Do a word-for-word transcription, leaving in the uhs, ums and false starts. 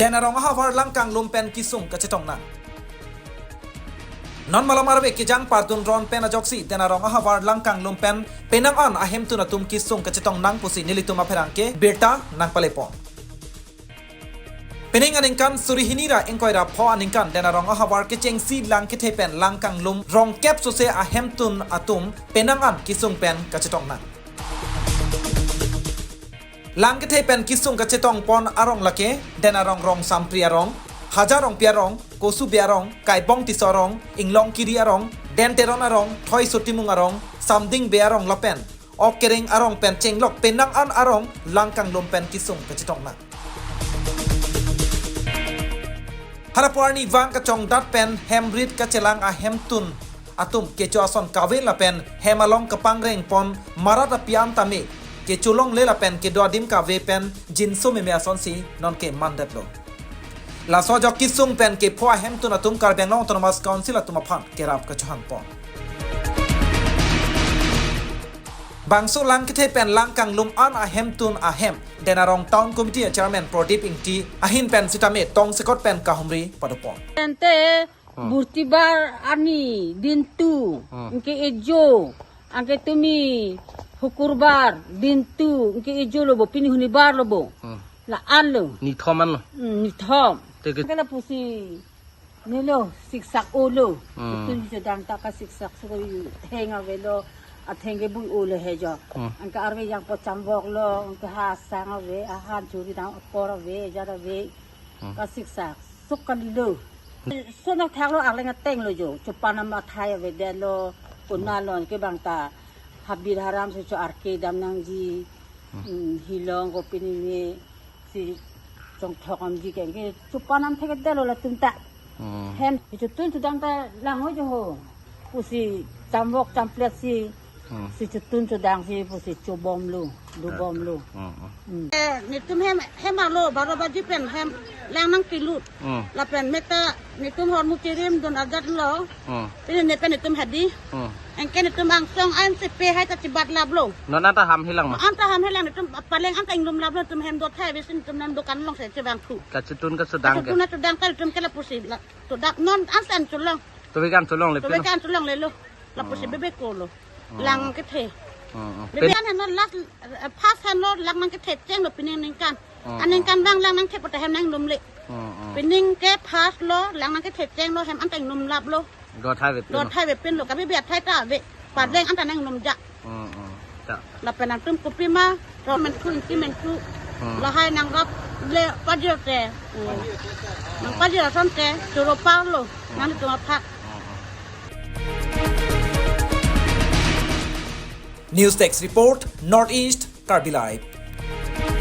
Den Arong ahavar lang kanglum pen kisung kachetong nang. Non malom arve kejang pardun ron pen ajoksi Den Arong ahavar lang kanglum pen penang an ahemtun atum kisung kachetong nang pusi nelitum apherangke birta nangpalepon. Pining aningkan suri hini ra ingkoi ra pho aningkan Den Arong ahavar kechengsi lang kethe pen lang kanglum rong kep sose ahemtun atum penang an kisung pen kachetong nang. Lang kethe pen kisung kachetong pon arong lake Den Arong, Rongsampri Arong, Hajar Rongpi Arong, Kosubi Arong, Kaibong Tisso Arong, Inglong Kiri Arong, Den Teron Arong, Thoi Sotimung Arong, Samding Bey Arong lapen Ok Kereng Arong pen chenglok penang an arong lang kanglum pen kisung kachetong nang. Halapu arni vang kachongdat pen hem rit kachelang ahemtun atum kecho ason kave lapen hem along kepangreng pon marat api an tame kecho longle lapen kedo adim kave pen jinso meme asonsi nonke mandetlo. Laso ajok kisung pen kepho ahemtun atum Karbi Anglong Autonomous Council atum aphan kerap kachohang pon. Bangso lang kethe pen lang kanglum an ahemtun ahem Den Arong Town Committee Chairman Prodip Ingti ahin pen sitame tongsekot pen kahumri padopon. Tente Hmm. Burtibar arni dintu Hmm. anke ejo, anke tumi Hukurbar dintu anke ejo lo bo, pini Hunibar lo bo. Hmm. La-an lo. Nithom an lo. Hmm, nithom. Teke. Anke lapusi nelo siksak olo. Hmm. Tun chodang ta kasiksak so heng avelo, atheng kebui olo he jo. Hmm. Anke arve jangpo chambok lo, anke ha sang ave, ahan churi dang apor ave, jat ave. Hmm. Kasiksak sok kalilo. Sonak thak lo, arleng ateng lo jo. Chopanam athai avedet lo, kona lo, anke bang ta habir haram si cho arke dam nangji. Hmm. Hmm, hilong ko pinine si chongthok amji ke, anke chopanam thekdet lo latum ta. Hmm. Hem, chotun chodang ta lang ho jo ho. Pusi chambok champlet si, Hmm. si chotun chodang si, pusi chobom lo, dobom lo. Hmm, hmm. Hmm. Eh, netum hem, hem arlo, baro baji pen hem lang nangkelut. Hmm. Lapen meta netum hormu chirim dun ajat lo. Hmm. Pini ne pen netum hadi. Hmm. Anke netum angsong an si pe hai ta chibat lap lo. Non anta ham hilang ma? Anta ham hilang, netum paleng anta inglum lap lo, netum hem do thai besi netum non dokan along si chevangthu. Kachetun kachodang ke? Kachetun kachodang ta netum ke lapusi la. Todak non an san cholong. Tobe kan cholongle. Tobe pino? Kan cholongle lo. Lapusi Hmm. bebe ko lo. Hmm. Lang kethe. Hmm, hmm. Bebe Pin- kan non last, eh, first hand lo lang nangkethe cheng lo pining aningkan. Hmm, Aningkan hmm. bang lang nangkethe pata hem nanglum le. Hmm, hmm. Pining ke first lo lang nangkethe cheng lo, hem anta inglum lap lo. Do thai ve pin Do lo. thai ve pin lo, kabi bia thai ta ve. Padeng Hmm. anta nanglum ja. Hmm, hmm. Ta. Lapen atum kopima, ro menthu, ingti menthu. Hmm. Lahai nangrap le pajir te. Hmm. Nangpajir ason te, choro parlo, Hmm. nangtum aphan. Hmm, hmm. News Desk Report, North East, Karbi Live.